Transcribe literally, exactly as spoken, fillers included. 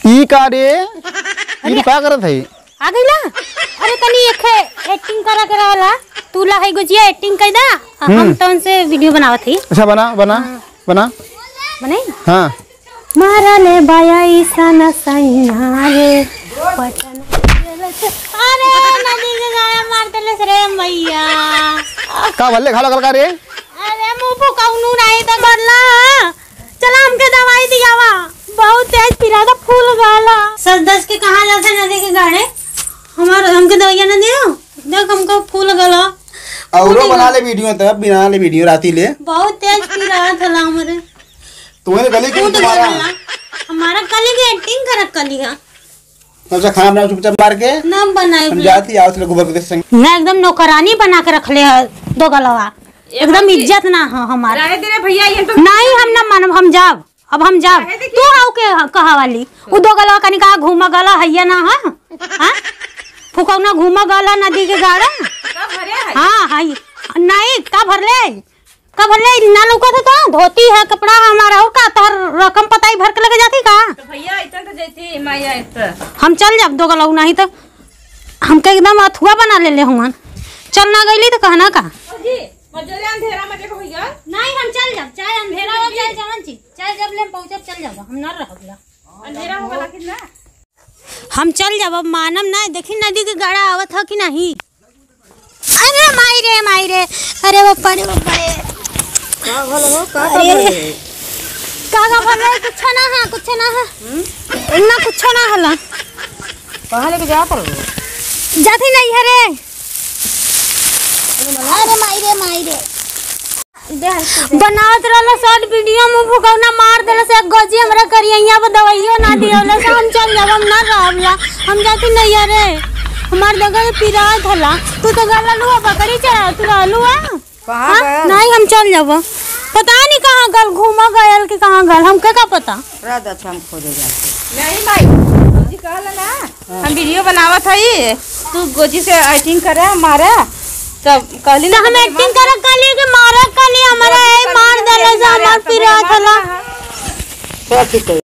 ई का रे? ई अरे। तू का करत है? आ गइला? अरे तनी एक acting करा के रहला। तू ला है गुजिया acting कर दा। हम हम्म। तो उनसे video बनावत ही। अच्छा बना, बना, हाँ। बना। बनाई? हाँ। मारा ले बाया ईसा न सैया रे। पटन। अरे नदी के गाड़ा मार देलस रे मैया। का भले घाला गल का रे? अरे मुंह फुकौनू नहीं तो गल्ला। चला हमके दवाई दियावा, बहुत तेज पिरात, फूल गला। सर दस के कहाँ जाते नदी के गाड़े? हमार, हमके दवाइया ना दियो, देख हमको फूल गला। औरो फूल बना गला। ले video, तब बना ले video राती ले। बहुत तेज पिरात हला हमरे। तुम्हारे गली की फूल तुम्हारा गला। हमारा गली की acting करत कली है। अच्छा, खाना बनाओ चुपचाप मार के। ना बनाए हम बे। जाती आओ, चलो गोबर के संग। ना एकदम नौकरानी बना के रख ले है दो गलवा। एकदम इज्जत ना हो हमार। रहे दे रे भैया, ये तो नहीं, हम ना मानब, हम जाब, अब हम जाब। रहे दे तू कि आओ के ह-, कहा वाली? उ दो गलवा कनी का घूमा गला हैया ना, हाँ? हाँ? फुकौना घूमा गला नदी के गाड़ा। का भरे है? हाँ, है। नहीं, का भरले? का भरले? ना लौकत है तो धोती है, कपड़ा है हमारा, और का? तोहर रकम पताई भर के लगे जाती का? तो भैया, इतना तो जैती माया इतना। हम चल जाब दो गलऊ, नहीं तो हमके एकदम अथुआ बना ले ले हुआन। चल ना गईली तो कहना का? जी, मत जो रे, अंधेरा मत देखो भैया। नहीं, हम चल जाब, चाहे अंधेरा हो, चाहे जवन चीज, चाहे जब ले हम पहुंचब, चल जाब, हम ना रहब ला। अंधेरा हो गला कि ना? हम चल जाब, अब मानम ना। देखी नदी के गाड़ा आवत ह कि नहीं? अरे माई रे, माई रे, अरे बापा रे, बापा रे। का भल हो? का, का अरे, भल है? का, का भल है? कुछ ना है, कुछ ना है। हम्म? ना, कुछ ना हला। कहाँ लेके जा पड़ल हो? जाती नहीं है रे। अरे माई रे, माई रे। बनावत रहला short video में फुकौना मार देला से गोजी हमरा करिया पर दवाइयो ना दियोला से हम चल जाब, हम ना रहबला, हम जाती नहीं रे। हमार जगह पिरात हला, तू तो गल लुआ बकरी चरावत रहलू है। कहाँ हाँ? गयल? नहीं, हम चल जाब। पता नहीं कहाँ गल, घूमा गयल कि कहाँ गल, हमके का पता। रात अच्छा हम खोजे जाते। नहीं माई, जी कहला ना, हम video बनावत हई, तू गोजी से acting करे, मारे, तब कहली तो ना हम कि acting करे, कहली कि मारे, कहली हमारा गोजी ए मार देले से हमार पिरात हला। सब ठीक है।